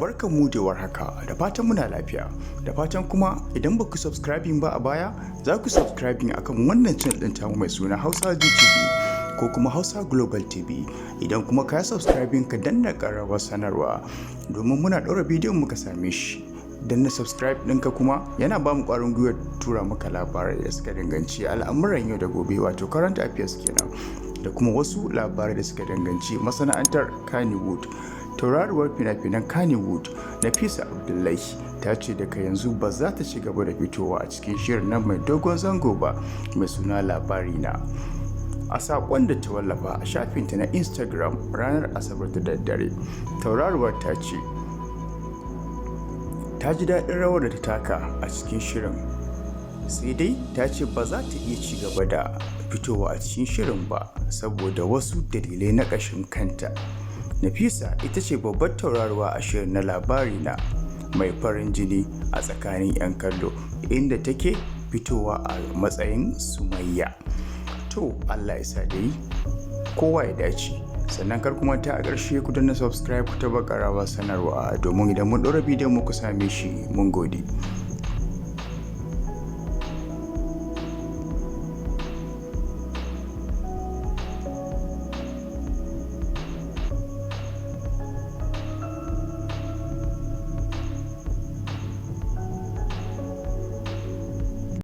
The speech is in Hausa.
Barkan mu da warhaka, da fatan muna lafiya. Da fatan kuma idan ba ku subscribing ba a baya, za ku subscribing akan wannan channel ɗin tamu mai suna Hausa GTV ko kuma Hausa Global TV. Idan kuma ka subscribing, ka danna ƙararrawar sanarwa domin muna ɗaura bidiyon muka same shi. Danna subscribe ɗinka kuma yana ba mu ƙwarin gwiwar tura maka labarai da suka danganci al'amuran yau da gobe, wato current affairs kenan, da kuma wasu labarai da suka danganci masana'antar Kannywood. Tauraruwar fina-finan Kannywood, Nafisa Abdullahi, ta ce daga yanzu ba za ta ci gaba da fitowa a cikin shirin nan mai dogon zango ba mai suna Labarina. A saƙon da ta wallafa a shafinta na Instagram ranar Asabar da daddare, tauraruwar ta ce ta ji daɗin rawar da ta taka a cikin shirin, sai dai ta ce ba za ta iya ci gaba da fitowa a cikin shirin ba saboda wasu dalilai na ƙashin kanta. Nafisa ita ce babbar tauraruwa a shirin na Labarina mai farin jini a tsakanin 'yan kallo, inda take fitowa a matsayin Sumayya. To, Allah ya sa dai kowa ya dace. Sannan kar ku manta, a ƙarshe ku danna subscribe, ku taɓa ƙararrawar sanarwa domin idan mun ɗora bidiyon mu ku same shi. Mun gode.